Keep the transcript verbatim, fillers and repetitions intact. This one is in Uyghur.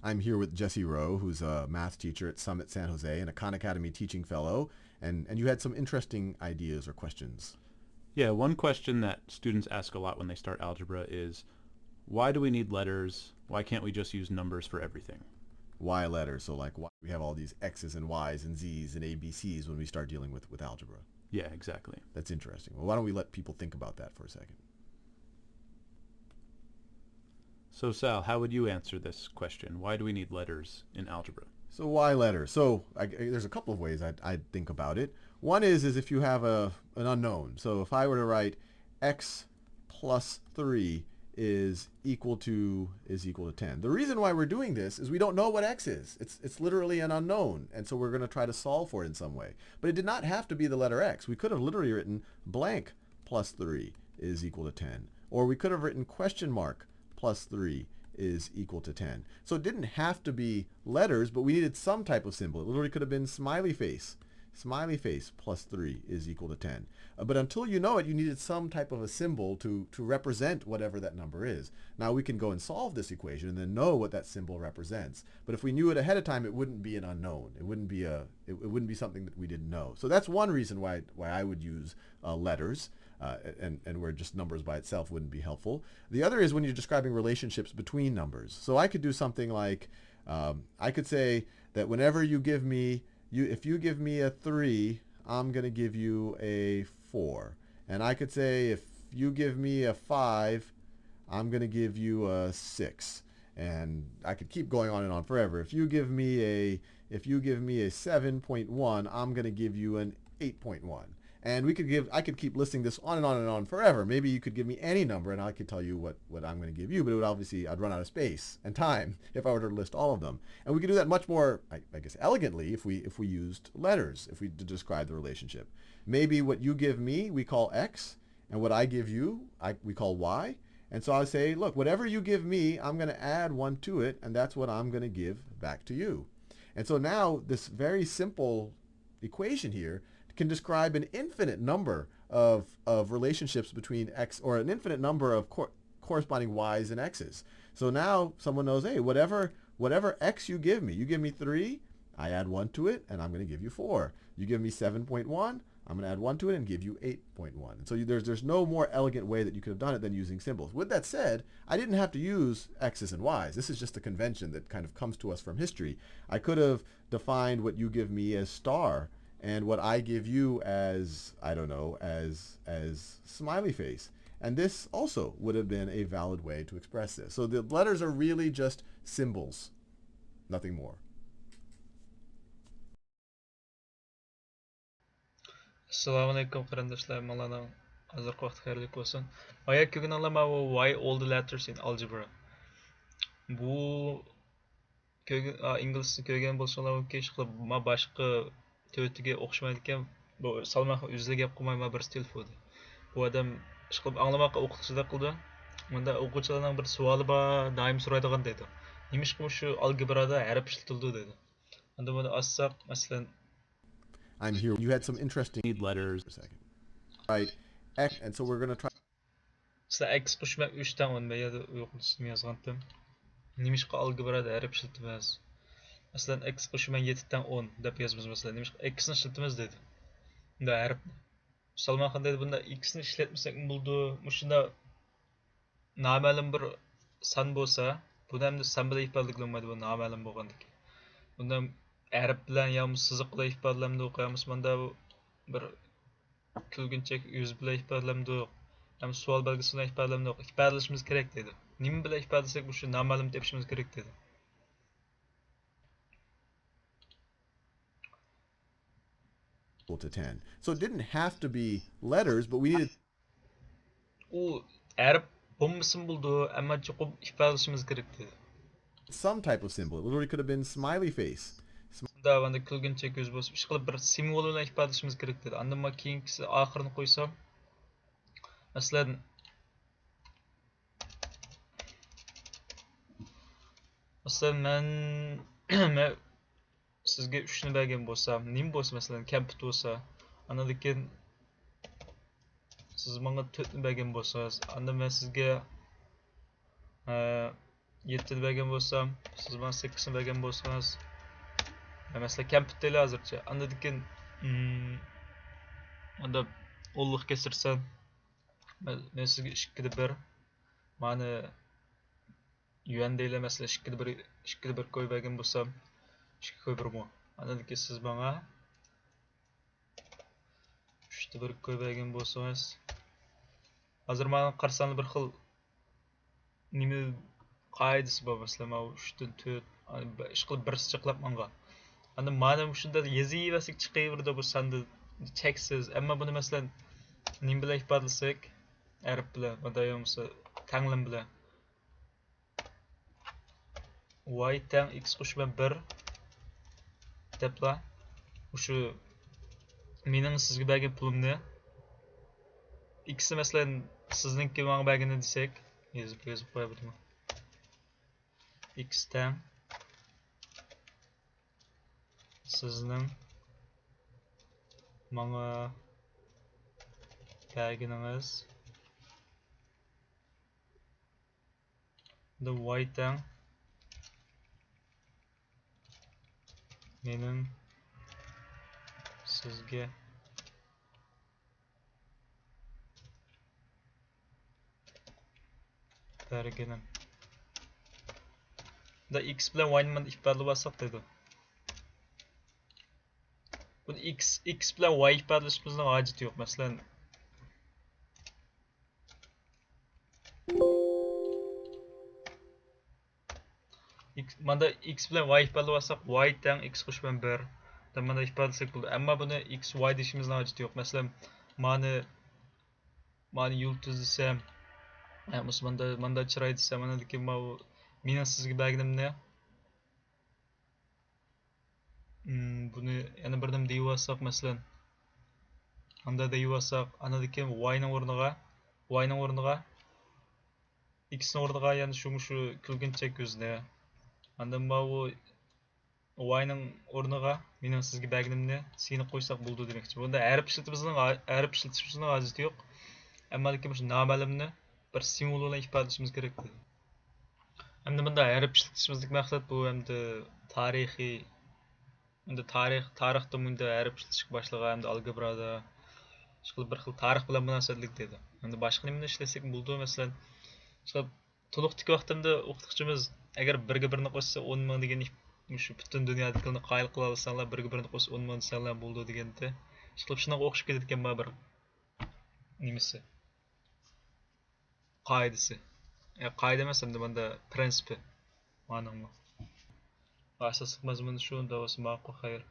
I'm here with Jesse Rowe, who's a math teacher at Summit San Jose and a Khan Academy teaching fellow, and, and you had some interesting ideas or questions. Yeah, one question that students ask a lot when they start algebra is, why do we need letters? Why can't we just use numbers for everything? Why letters? So, like, why we have all these X's and Y's and Z's and A B C's when we start dealing with, with algebra? Yeah, exactly. That's interesting. Well, why don't we let people think about that for a second? So, Sal, how would you answer this question? Why do we need letters in algebra? So why letters? So I, I- there's a couple of ways I, I think about it. One is is if you have a an unknown. So if I were to write x plus three is equal to is equal to ten. The reason why we're doing this is we don't know what x is. It's it's literally an unknown, and so we're going to try to solve for it in some way. But it did not have to be the letter x. We could have literally written blank plus three is equal to ten. Or we could have written question mark plus three is equal to ten. So it didn't have to be letters, but we needed some type of symbol. It literally could have been smiley face. Smiley face plus three is equal to ten. Uh, but until you know it, you needed some type of a symbol to, to represent whatever that number is. Now we can go and solve this equation and then know what that symbol represents. But if we knew it ahead of time, it wouldn't be an unknown. It wouldn't be a it, it wouldn't be something that we didn't know. So that's one reason why why I would use uh, letters, uh, and, and where just numbers by itself wouldn't be helpful. The other is when you're describing relationships between numbers. So I could do something like, um, I could say that whenever you give me, you if you give me a three, I'm going to give you a four. And I could say if you give me a five, I'm going to give you a six. And I could keep going on and on forever. If you give me a if you give me a seven point one, I'm going to give you an eight point one. And we could give I could keep listing this on and on and on forever. Maybe you could give me any number and I could tell you what what I'm going to give you, but it would obviously I'd run out of space and time if I were to list all of them. And we could do that much more, I, I guess, elegantly if we if we used letters, if we to describe the relationship. Maybe what you give me we call x, and what I give you I, we call y. And so I say, look, whatever you give me, I'm going to add one to it, and that's what I'm going to give back to you. And so now this very simple equation here can describe an infinite number of, of relationships between x, or an infinite number of cor- corresponding y's and x's. So now someone knows, hey, whatever whatever x you give me, you give me three, I add one to it, and I'm going to give you four. You give me seven point one, I'm going to add one to it and give you eight point one. And so you, there's, there's no more elegant way that you could have done it than using symbols. With that said, I didn't have to use x's and y's. This is just a convention that kind of comes to us from history. I could have defined what you give me as star and what I give you as, I don't know, as as smiley face. And this also would have been a valid way to express this. So the letters are really just symbols, nothing more. ئەسسالامۇئەلەيكۇم قېرىنداشلار، ھەممىڭلارنىڭ ھازىرقى ۋاقتى خەيرلىك بولسۇن. بايا كۆرگىنىڭلار ماۋۇ Why all the letters in algebra. بۇ كۆرگەن ئا، ئىنگلىزچە كۆرگەن بولساڭلار مۇمكىن، ئىشقىلىپ ما باشقا تۆتىگە ئوخشىمايدىكەن. بۇ سالماقنى ئۆزىلا گەپ قىلماي ما بىرسى تېلېفوندا. بۇ ئادەم ئىشقىلىپ ئاڭلىماققا ئوقۇتقۇچىدەك قىلىدۇ. مۇندا ئوقۇغۇچىلارنىڭ بىر سوئالى بار، دائىم سورايدىغان دەيدۇ. نېمىشقا مۇشۇ ئالگېبرادا ھەرپ ئىشلىتىلىدۇ دەيدۇ. ئەمدى بۇنى ئاچساق، مەسىلەن، I'm here. You had some interesting letters. A second. Right. X, and so we're going to try. مەسىلەن، ئەكس قوشۇپ مەن ئۈچ تەڭ ئون، مەن يەردە ئۇيقۇنچىسىنى يازغانتىم. نېمىشقا ئالگېبرادا ھەرپ ئىشلىتىمىز؟ مەسىلەن، ئەكس قوشۇپ مەن يەتتە تەڭ ئون دەپ يازىمىز، مەسىلەن، نېمىشقا ئەكسنى ئىشلىتىمىز دەيدۇ. بۇندا ھەرپنى. سالماقان دەيدۇ، بۇندا ئىكسنى ئىشلەتمىسەكمۇ بولىدۇ. مۇشۇنداق نامەلۇم بىر سان بولسا، بۇنى ئەمدى سان بىلەن ئىپادىلىگىلى بولمايدۇ، بۇ نامەلۇم بولغاندىكىن. بۇنى ھەرپ بىلەن يا بولمىسا سىزىق بىلەن ئىپادىلەمدۇق، يا بولمىسا ماندا بىر كۈلگۈنچەك يۈز بىلەن ئىپادىلەمدۇق، يا بولمىسا سوئال بەلگىسى بىلەن ئىپادىلەمدۇق. ئىپادىلىشىمىز كېرەك دەيدۇ. نېمە بىلەن ئىپادىلىسەك مۇشۇ نامەلۇمنى تېپىشىمىز كېرەك دەيدۇ. Equal to ten. So it didn't have to be letters, but we needed ئۇ ھەرپ بولمىسىمۇ بولىدۇ، ئەمما چوقۇم ئىپادىلىشىمىز كېرەك دېدى. Some type of symbol. It literally could have been smiley face. شۇنداق، ئەمدى كۈلگۈنچەك يۈز بولسا، ئىشقىلىپ بىر سىمۋول بىلەن ئىپادىلىشىمىز كېرەك دېدى. ئاندىن مانا كېيىنكىسى ئاخىرىنى قويسام، مەسىلەن، مەسىلەن، مەن، مەن سىزگە ئۈچنى بەرگەن بولسام، نېمە بولسا، مەسىلەن، كەمپۈت بولسا، ئاندىن كېيىن سىز ماڭا تۆتنى بەرگەن بولسىڭىز، ئاندىن مەن سىزگە، ئە، يەتتىنى بەرگەن بولسام، سىز ماڭا سەككىزنى بەرگەن بولسىڭىز، مەسىلەن، كەمپۈت دەيلى ھازىرچە. ئاندىن كېيىن، ئم، ئاندا ئونلۇق كەچۈرسەم، مەن، مەن سىزگە ئىككىدە بىر، مانا يۈەن دەيلى، مەسىلەن، ئىككىدە بىر، ئىككىدە بىر كوي بەرگەن بولسام، ئىككى كوي بىر مو. ئاندىن كېيىن سىز ماڭا ئۈچتە بىر كوي بەرگەن بولسىڭىز، ھازىر مانا قارىساڭلار بىر خىل نېمە قائىدىسى بار، مەسىلەن، ماۋۇ ئۈچتىن تۆت، ئىشقىلىپ بىرسى چاقلاپ ماڭغان. ئاندىن مانا مۇشۇنداق يېزىۋەرسەك چىقىۋېرىدۇ بۇ ساندا چەكسىز. ئەمما بۇنى، مەسىلەن، نېمە بىلەن ئىپادىلىسەك، ھەرپ بىلەن، مۇنداق بولمىسا تەڭلىمە بىلەن. ۋاي تەڭ ئىكس قوشما بىر دەپلا، مۇشۇ مېنىڭ سىزگە بەرگەن پۇلۇمنى، ئىكسنى، مەسىلەن، سىزنىڭكى ماڭا بەرگىنى دېسەك، يېزىپ، يېزىپ قوياي بۇنىمۇ. ئىكس تەڭ سىزنىڭ ماڭا بەرگىنىڭىز، ۋاي تەڭ مېنىڭ سىزگە بەرگىنىم. دا ئىكس بىلەن ۋاينى مانا ئىپادىلىۋالساق دەيدۇ. بۇنى ئىكس، ئىكس بىلەن ۋاي ئىپادىلىشىمىزنىڭ ھاجىتى يوق. مەسىلەن، ئىكس، ماندا ئىكس بىلەن ۋاي ئىپادىلىۋالساق، ۋاي تەڭ ئىكس قوشما بىر. دەپ ماندا ئىپادىلىسەك بولىدۇ. ئەمما بۇنى ئىكس، ۋاي دېيىشىمىزنىڭ ھاجىتى يوق. مەسىلەن، مانى، مانى يۇلتۇز دېسەم، يا بولمىسا ماندا، ماندا چىراي دېسەم، ماندىكى ماۋۇ مېنىڭ سىزگە بەرگىنىمنى، مم، بۇنى يەنە بىر نېمە دېيىۋالساق، مەسىلەن، ماندا دېيىۋالساق، ئاندىن كېيىن ۋاينىڭ ئورنىغا، ۋاينىڭ ئورنىغا، ئىكسنىڭ ئورنىغا يەنە شۇ، مۇشۇ كۈلگىنچەك يۈزنى، ئاندىن ماۋۇ ۋاينىڭ ئورنىغا مېنىڭ سىزگە بەرگىنىمنى سىنى قويساق بولىدۇ دېمەكچى. بۇندا ھەرپ ئىشلىتىشىمىزنىڭ، ھەرپ ئىشلىتىشىمىزنىڭ ھاجىتى يوق. ئەمما لېكىن مۇشۇ نامەلۇمنى بىر سىمۋول بىلەن ئىپادىلىشىمىز كېرەك دېدى. ئەمدى بۇندا ھەرپ ئىشلىتىشىمىزدىكى مەقسەت بۇ ئەمدى تارىخىي، ئەمدى تارىخ، تارىختا بۇندا ھەرپ ئىشلىتىشكە باشلىغان، ئەمدى ئالگېبرادا، ئىشقىلىپ بىر خىل تارىخ بىلەن مۇناسىۋەتلىك دېدى. ئەمدى باشقا نېمىنى ئىشلەتسەك بولىدۇ، مەسىلەن، ئىشقىلىپ تولۇقتىكى ۋاقتىمدا ئوقۇتقۇچىمىز، ئەگەر بىرگە بىرنى قوشسا ئون مىڭ دېگەن، مۇشۇ پۈتۈن دۇنيادىكىلەرنى قايىل قىلالىساڭلار، بىرگە بىرنى قوشسا ئون مىڭ دېسەڭلار بولىدۇ دېگەنتى. ئىشقىلىپ شۇنىڭغا ئوخشاپ كېتىدىكەن بۇ بىر نېمىسى، قائىدىسى. يا، قائىدە ئەمەس، ئەمدى مۇندا پرىنسىپى. مانىڭمۇ ئاساسلىق مەزمۇنى شۇ، دەۋاسى ماقۇل، خەير.